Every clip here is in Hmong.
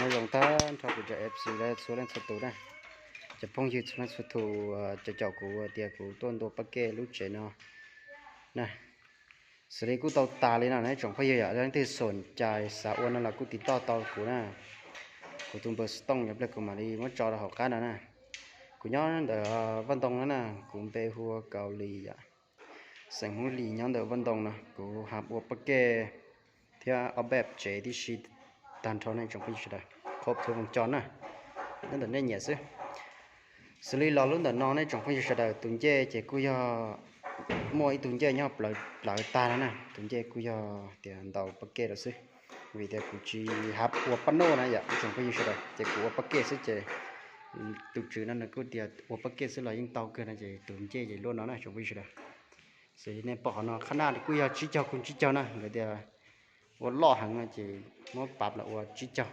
Nyob zoo tag nrho kuv cov F C txhua leej txhua tus na, cov phooj ywg txhua leej txhua tus, cov caum kuv tias kuv tuaj ntua pab kej lub tsev no na. Xws li kuj tau tas li no na tsoom phooj ywg, yog leej twg xoom cai xav ua no los kuj tiv toj tau kuv na. Kuv tus npawb Stone yog pliag kuv mam li muab tso rau hauv qab no na. Kuv nyob ntawm Vaj Ntoo no na, kuv npe hu ua Kaus Lis yom. Xeem Hmoob Lis nyob ntawm Vaj Ntoo no, kuv hab ua pab kej thiab ob peb tsev tib si tag nrho nej tsoom phooj ywg sawv daws, khoob thuav voos co na, nyob ntawm nej nyiam xwb. Xws li los lub ntawm no nej tsoom phooj ywg sawv daws, tus ncej ces kuj yog muaj ib tug ncej nyob plawv tag no na, tus ncej kuj yog tias ntaus pab kej lawm xwb. Vim tias kuv tsis hab ua pab noj na yom, ib tsoom phooj ywg sawv daws, ces kuv ua pab kej xwb ces tus tswv no nws kuj tias ua pab kej xwb los yeej tau kawg no ces tus ncej ces luaj no na tsoom phooj ywg sawv daws. Xws li nej pom qhov no qhab naj kuj yog tsib caug kuj tsib caug na, nkawd tias ua loj heev no ces muab pav los ua tsib caug.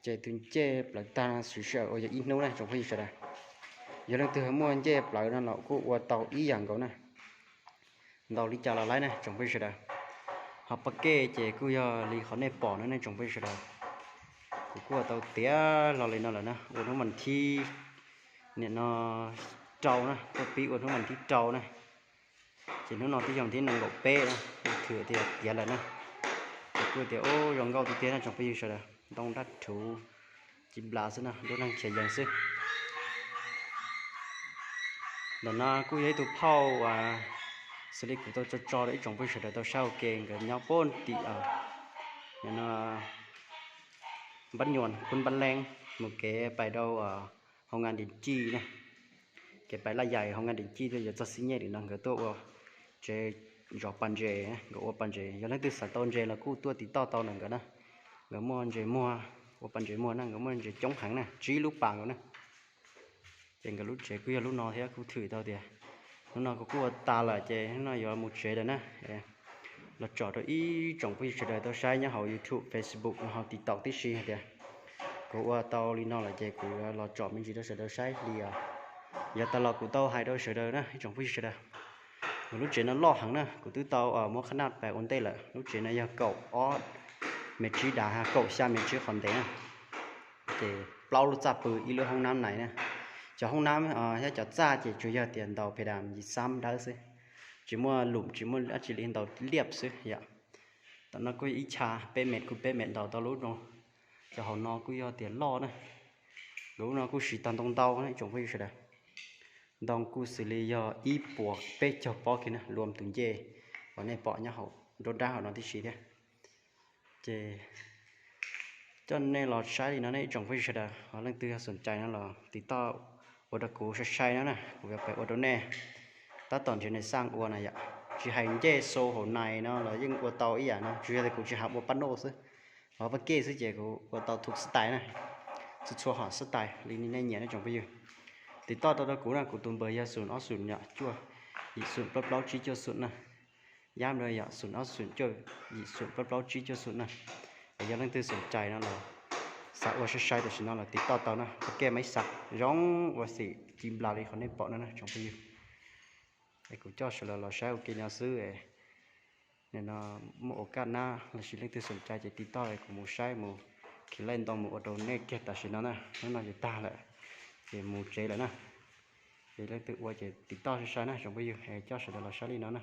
Ces tus ncej plawv tag no swv sij hawm ua yog ib hnub na tsoom phooj ywg sawv daws. Yog leej twg muaj ncej plawv no los kuj ua tau ib yam nkaus na, ntaus li cas los laib na tsoom phooj ywg sawv daws. Ho pab kej ces kuj yog li qhov nej pom no nej tsoom phooj ywg sawv daws. Kuv kuj ua tau tiav lo li no lawm na, ua hnub vas thib, nim no rau na, tuaj pib ua hnub vas thib rau na. Ces hnub no twb yog thib nees nkaum peb na, kuj thwm tias tiav lawm na. Ces kuj tias ub zoo nkauj tiag tiag na tsoom phooj ywg sawv daws, ntoo dab rhuv ci nplas xwb na, nruab neeg khiav yees xwb. Ntawm no kuj yog ib tug phauj uas xws li kuv tau tso tso rau ib tsoom phooj ywg sawv daws tau saib ua ke, nkawd nyob puag tim no, npab nyuam kub npab leeb mus kev pais rau hoo nkas dis cij na. Kev pais laj yais hoo nkas dis cij tuaj yuav txog xib nyej tim no nkawd tuaj ua tsev zov pas ntses, nkawd ua pas ntses. Yog leej twg xav tau ntses los kuj tuaj tiv toj tau ntawm nkawd na. Nkawd muaj ntses muag, ua pas ntses muag na, nkawd muaj ntses coob heev na, tsib lub pas nkaus na. Ces nkawd lub tsev kuj yog lub no thiab, kuj thwm tau tias hnub no kuv kuj ua tas lawm ces hnub no yuav mus tsev lawm na. Los tsom rau ib tsoom phooj ywg sawv daws tau saib nyob hauv YouTube, Facebook los ho TikTok tib si hais tias kuv ua tau li no lawm ces kuv yuav los tsom me ntsis rau sawv daws saib li os. Yav tas los kuv tau hais rau sawv daws na ib tsoom phooj ywg sawv daws, nkawd lub tsev no loj heev na, kuv twb tau muab qhab naj pais ua ntej lawm. Lub tsev no yog kaum ob mev tsib dav, kaum xya mev tsib qhov ntev na. Ces plaub lub txaj pw, ib lub hoob nab nais na. Cov hoob nab thiab cov txaj ces tsuas yog tias ntaus phe das yis xab dawb xwb, tsis muaj lum tsis muaj dab tsi li, ntaus liab xwb yom. Tam no kuj ib chav peb mev kuj peb mev ntaus tau lub no. Cov hauv no kuj yog tias loj na. Nkawd lub no kuj siv tag ntoo ntau na ib tsoom phooj ywg sawv daws. Ntoo kuj xws li yog ib puas peb caug pob kiag na, luam tus ncej uas nej pom nyob hauv nruab nrab hauv no tib si thiab. Ces coj nej los saib li no nej ib tsoom phooj ywg sawv daws, ho leej twg yog xoom cai no los tiv toj ua rau kuv sai sai no na, kuv yuav pab ua rau nej. Tab tom nrhiav nais xaj ua na yom, tsis hais ncej xu hauv nais no los yeej ua tau ib yam no, tsuas yog tias kuv tsis hab ua pab noj xwb, hab pab kej xwb ces kuv ua tau thum xab tais na, txhua txhua hom xab tais li nej nyiam nej tsoom phooj ywg. Tiv toj tau rau kuv na, kuv tus npawb yog xoom ob xoom yom cuaj yim xoom plaub plaub tsib cuaj xoom na. Yab npawb yog xoom ob xoom cuaj yim xoom plaub plaub tsib cuaj xoom na. Es yog leej twg xoom cai no los xav ua sai sai tam sim no los tiv toj tau na, pab kej maib xav zoo ua xim ci nplas li qhov nej pom no na tsoom phooj ywg. Es kuv coj sawv daws los saib ua ke no xwb. Nim no muaj ua kaj nab los sis leej twg xoom cai ces tiv toj kuv mus saib mus khiav laij ntoo mus ua rau nej kiag tam sim no na. Hnub no ces tag lawm, ces mus tsev lawm na. Ces leej twg ua ces tiv toj sai sai na tsoom phooj ywg, es coj sawv daws los saib li no na.